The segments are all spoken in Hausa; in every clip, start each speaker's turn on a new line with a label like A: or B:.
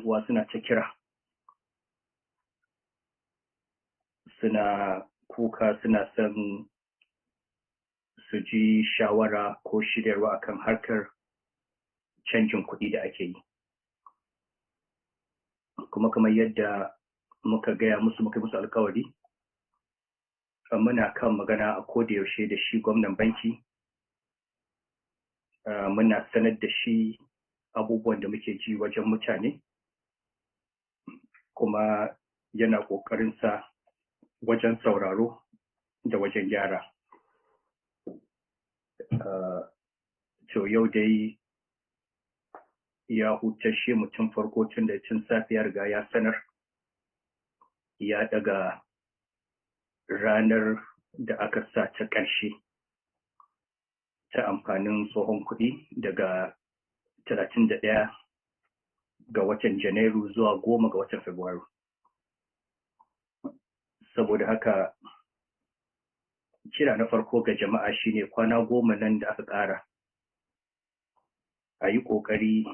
A: Uwa suna ta kira, suna kuka, suna son su ji shawara ko shiryarwa akan harkar canjin kuɗi da ake yi. Kuma kamar yadda muka gaya musu, muka musu alkawari, muna kan magana a koda yaushe da shi gwamnan banki, muna sanar da shi abubuwan da muke ji wajen mutane, kuma yana ƙoƙarinsa wajen sauraro da wajen gyara. To yau dai ya hutashe mutum farko tun da tun safiya riga ya sanar ya daga ranar da aka sa ta ƙarshe ta amfanin tsohon kuɗi daga 31 ga watan Janairu zuwa 10 ga watan Fabrairu. Saboda haka kira na farko ga jama'a shine kwana 10 nan da aka ƙara, a yi ƙoƙari,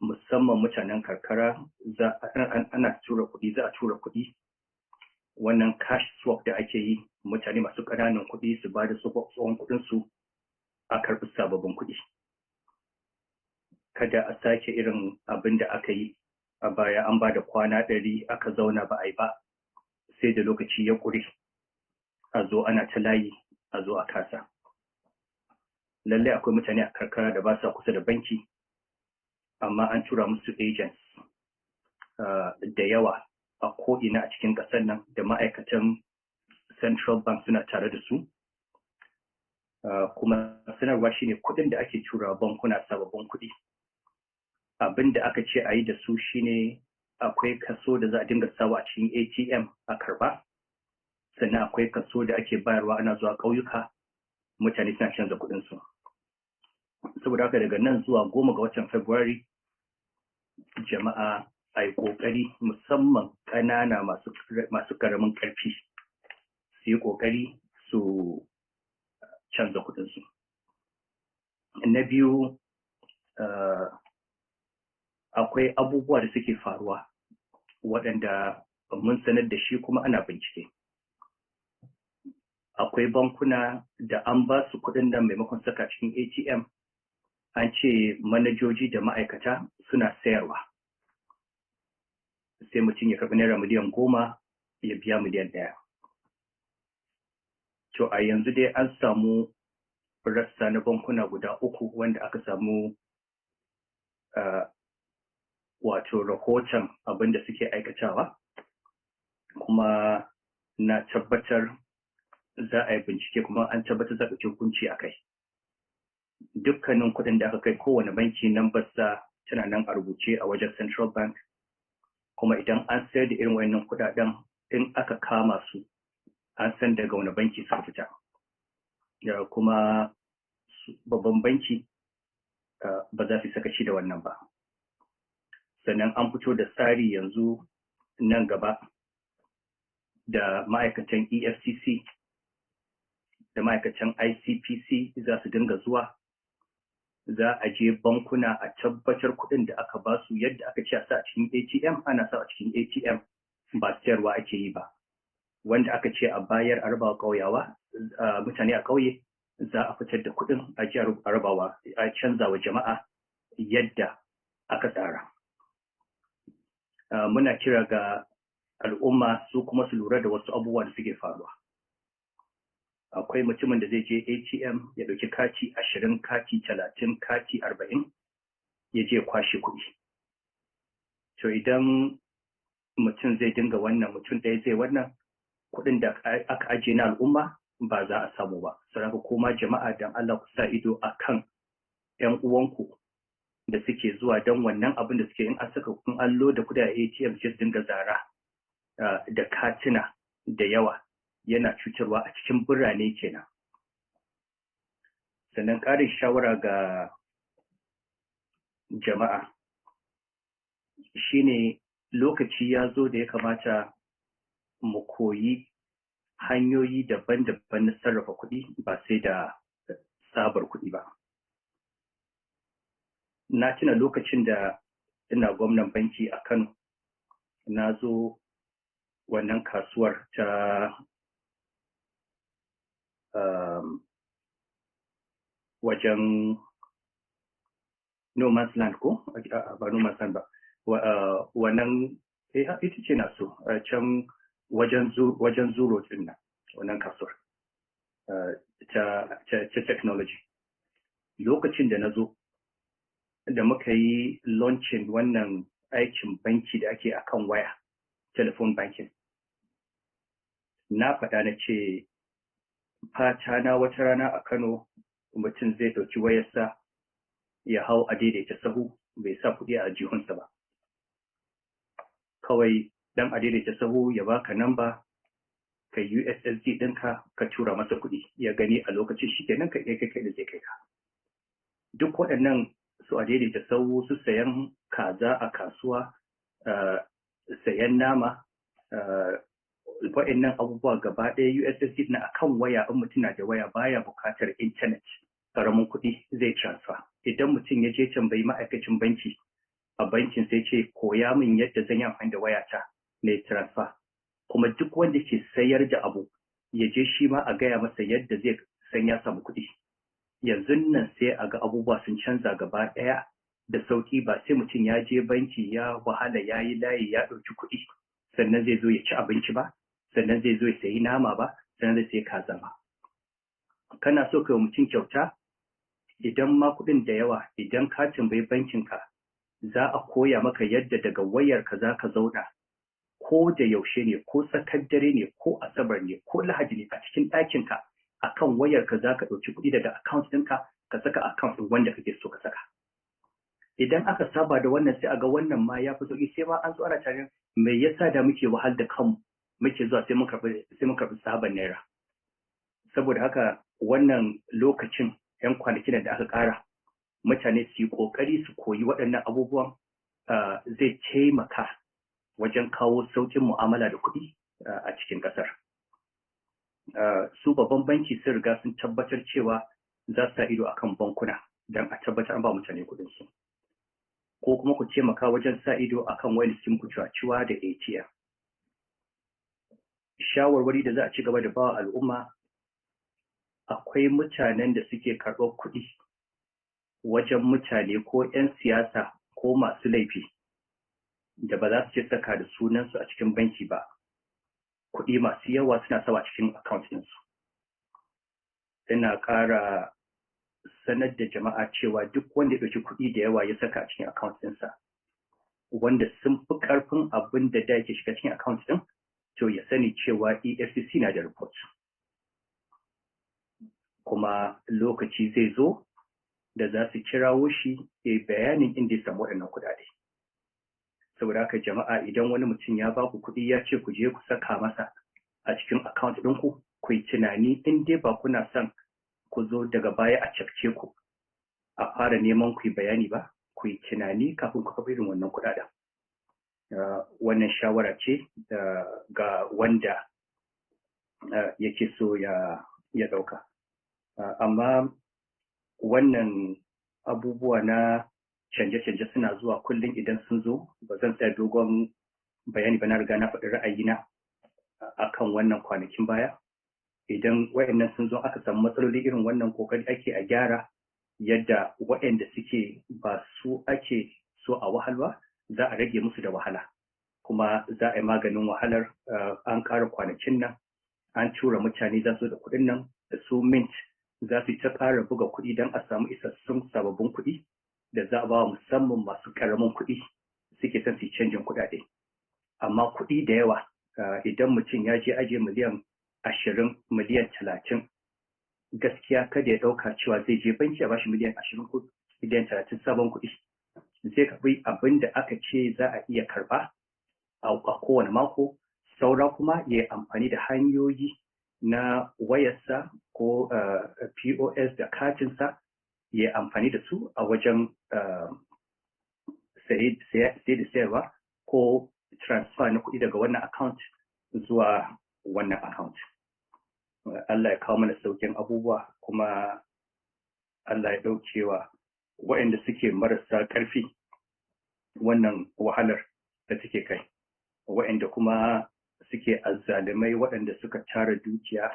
A: musamman mutanen karkara, za ana tura kuɗi, za a tura kuɗi. Wannan cash swap da ake yi, mutane masu ƙananan kuɗi su ba da tsohon kuɗinsu a karɓi sababbin kuɗi. Kada a sake irin abin da aka yi a baya, an ba da kwana 100 aka zauna ba a yi ba, sai da lokaci ya ƙure a zo ana ta layi, a zo a kasa. Lallai akwai mutane a karkara da ba sa kusa da banki, amma an tura musu agents da yawa a ko'ina a cikin ƙasar nan, da ma'aikatan Central Bank suna tare da su. Kuma sanarwa shine kuɗin da ake tura bankuna, sababbin kuɗi, abin da aka ce a yi da su shine akwai kaso da za a dinga sawa a cikin ATM a karba, sannan akwai kaso da ake bayarwa ana zuwa ƙauyuka mutane suna canza kuɗinsu. Saboda haka daga nan zuwa 10 ga watan February, jama'a a yi ƙoƙari, musamman ƙanana masu ƙaramin ƙarfi, su yi ƙoƙari su canza kuɗinsu. Na biyu, akwai abubuwa da suke faruwa waɗanda mun sanar da shi kuma ana bincike. Akwai bankuna da an ba su kuɗin nan, maimakon saka cikin ATM, an ce manajoji da ma'aikata suna sayarwa, sai mutum ya karɓi naira miliyan 10 ya biya miliyan 1. To a yanzu dai an samu rassa na bankuna guda uku wanda aka samu wato rahoton abin da suke aikatawa, kuma na tabbatar za a yi bincike, kuma an tabbatar za a ɗauki hukunci a kai. Dukkanin kuɗin da aka kai kowane banki, nan sa tana nan a rubuce a wajen Central Bank, kuma idan an sayar da irin wannan kuɗaɗen, in aka kama su, an san daga wani banki suka fita. Ya kuma babban banki ba za su sakaci da wannan ba. Sannan an fito da tsari yanzu nan gaba da ma'aikatan EFCC da ma'aikatan ICPC za su dinga zuwa, za a je bankuna a tabbatar kuɗin da aka ba su, yadda aka ce a sa a cikin ATM, ana sa a cikin ATM, ba sayarwa ake yi ba. Wanda aka ce a bayar a rabawa ƙauyawa, mutane a ƙauye, za a fitar da kuɗin a je a rabawa, a canza wa jama'a yadda aka tsara. Muna kira ga al'umma su kuma su lura da wasu abubuwa da suke faruwa. Akwai mutumin da zai je ATM ya ɗauki kati 20, kati 30, kati 40, ya je kwashe kuɗi. To idan mutum zai dinga wannan, mutum ɗaya zai wannan, kuɗin da aka ajiye na al'umma ba za a samu ba. Saboda kuma jama'a, dan Allah ku sa ido a kan ‘yan uwanku da suke zuwa don wannan abin da suke in an saka kun allo da kuɗi a ATM, sai su dinga zara da katina da yawa, yana cutarwa a cikin birane kenan. Sannan ƙarin shawara ga jama'a shine lokaci ya zo da ya kamata mu koyi hanyoyi daban-daban na sarrafa kuɗi, ba sai da tsabar kuɗi ba. Na tuna lokacin da Ina gwamnan banki a Kano, na zo wannan kasuwar ta wajen No Man's Land, ko ba No Man's Land ba, wannan ita ce na so can wajen Zuro din nan, wannan kasuwar ta technology. Lokacin da na zo da muka yi launching wannan aikin banki da ake akan waya, telephone banking, na faɗa na ce fata na wata rana a Kano mutum zai ɗauki wayarsa ya hau a daidaita sahu, bai sa kuɗi a aljihunsa ba, kawai dan a daidaita sahu ya baka namba ka USSD ɗinka, ka tura masa kuɗi ya gani a lokacin, shi kenan ka iya kai da zai kai ka. Duk waɗannan su a daidaita sahu, su sayan kaza a kasuwa, sayan nama, waɗannan abubuwa gaba ɗaya USSD na akan waya. In mutum na da waya, baya buƙatar internet, ƙaramin kuɗi zai transfer. Idan mutum ya je tambayi ma'aikacin banki a bankin, sai ce, "Koya min yadda zan yi amfani da wayata na transfer." Kuma duk wanda ke sayar da abu ya je shi ma a gaya masa yadda zai san ya samu kuɗi. Yanzu nan sai a ga abubuwa sun canza gaba ɗaya da sauƙi, ba sai mutum ya je banki ya wahala, ya yi layi, ya ɗauki kuɗi, sannan zai zo ya ci abinci ba, sannan zai zo ya sayi nama ba, sannan zai sayi kaza ba. Kana so ka yi mutum kyauta, idan ma kuɗin da yawa, idan ka tambayi bankinka, za a koya maka yadda daga wayarka za ka zauna, ko da yaushe ne, ko tsakar dare ne, ko Asabar ne, ko Lahadi ne, a cikin ɗakinka akan wayarka za ka ɗauki kuɗi daga account ɗinka ka saka account ɗin wanda kake so ka saka. Idan aka saba da wannan, sai a ga wannan ma ya fi sauƙi. Sai ma an zo ana tunanin me yasa da muke wahal da kanmu, muke zuwa sai mun karɓi sabon naira. Saboda haka wannan lokacin 'yan kwanakin da aka ƙara mutane su yi ƙoƙari su koyi waɗannan abubuwan zai taimaka wajen kawo sauƙin mu'amala da kuɗi a cikin ƙasar. Su babban banki sun riga sun tabbatar cewa za su sa ido akan bankuna don a tabbatar an ba mutane kuɗin su. Ko kuma ku taimaka wajen sa ido akan wayar suke muku cuwa da ATM. Shawarwari da za a ci gaba da ba al'umma: akwai mutanen da suke karɓar kuɗi wajen mutane, ko 'yan siyasa ko masu laifi, da ba za su ce saka da sunansu a cikin banki ba, kuɗi masu yawa suna sawa cikin account ɗinsu. Ina ƙara sanar da jama'a cewa duk wanda ya ɗauki kuɗi da yawa ya saka a cikin account ɗinsa, wanda sun fi ƙarfin abin da da yake shiga cikin account ɗin, to ya sani cewa EFCC na da report, kuma lokaci zai zo da za su kirawo shi ya bayanin inda ya samu waɗannan kuɗaɗe. Saboda haka jama'a, idan wani mutum ya ba ku kuɗi ya ce ku je ku saka masa a cikin account ɗinku, ku yi tunani. In dai ba kuna son ku zo daga baya a cafke ku, a fara neman ku yi bayani ba, ku yi tunani kafin ku karɓi irin wannan kuɗaɗen. Wannan shawara ce ga wanda yake so ya ɗauka. Amma wannan abubuwa na canje-canje suna zuwa kullum. Idan sun zo, ba zan tsaya dogon bayani ba, na riga na faɗi ra'ayina akan wannan kwanakin baya. Idan wayannan sun zo aka samu matsaloli irin wannan, kokari ake a gyara yadda wayanda suke ba su ake so a wahal ba, za a rage musu da wahala, kuma za a yi maganin wahalar. An ƙara kwanakin nan, an tura mutane za su da kuɗin nan da su mint za su ta ƙara buga kuɗi don a samu isassun sababbin kuɗi da za a ba musamman masu ƙaramin kuɗi suke son su canjin kuɗaɗe. Amma kuɗi da yawa, idan mutum ya je ajiye miliyan 20, miliyan 30, gaskiya kada ya ɗauka cewa zai je banki a bashi miliyan 20 ko miliyan 30 sabon kuɗi. Zai karɓi abin da aka ce za a iya karɓa a kowane mako, saura kuma ya yi amfani da hanyoyi na wayarsa ko POS da katinsa, ya yi amfani da su a wajen saye da sayarwa ko transfer na kuɗi daga wannan account zuwa wannan account. Allah ya kawo mana saukin abubuwa, kuma Allah ya ɗaukewa waɗanda suke marasa ƙarfi. wannan wahalar da take kai. Waɗanda kuma suke azzalumai, waɗanda suka tara dukiya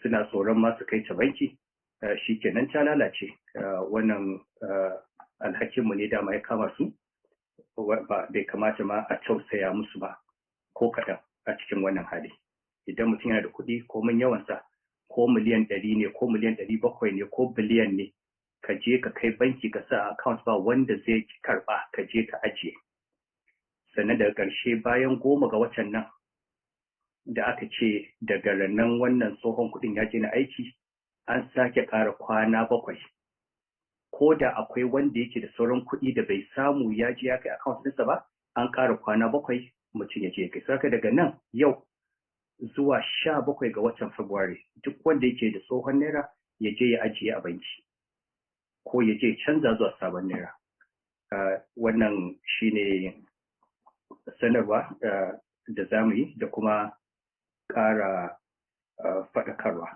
A: suna tsoron ma su kai ta banki, shi kenan ta lalace. Wannan alhakinmu ne dama ya kama su, bai kamata ma a tausaya musu ba ko kaɗan a cikin wannan hali. Idan mutum yana da kuɗi, ko mun yawansa, ko miliyan 100 ne, ko miliyan 700 ne, ko biliyan ne, ka je ka kai banki ka sa account, ba wanda zai karɓa, ka je ka ajiye. Sannan daga ƙarshe, bayan 10 ga watan nan da aka ce daga rannan wannan tsohon kuɗin ya je na aiki, an sake ƙara kwana 7. Ko da akwai wanda yake da sauran kuɗi da bai samu ya je ya kai account ɗinsa ba, an ƙara kwana 7 mutum ya je ya kai. Saka daga nan yau zuwa 17 ga watan Fabrairu, duk wanda yake da tsohon naira ya je ya ajiye a banki ko ya je canza zuwa sabon naira. Wannan shine sanarwa da za mu yi da kuma ƙara faɗakarwa.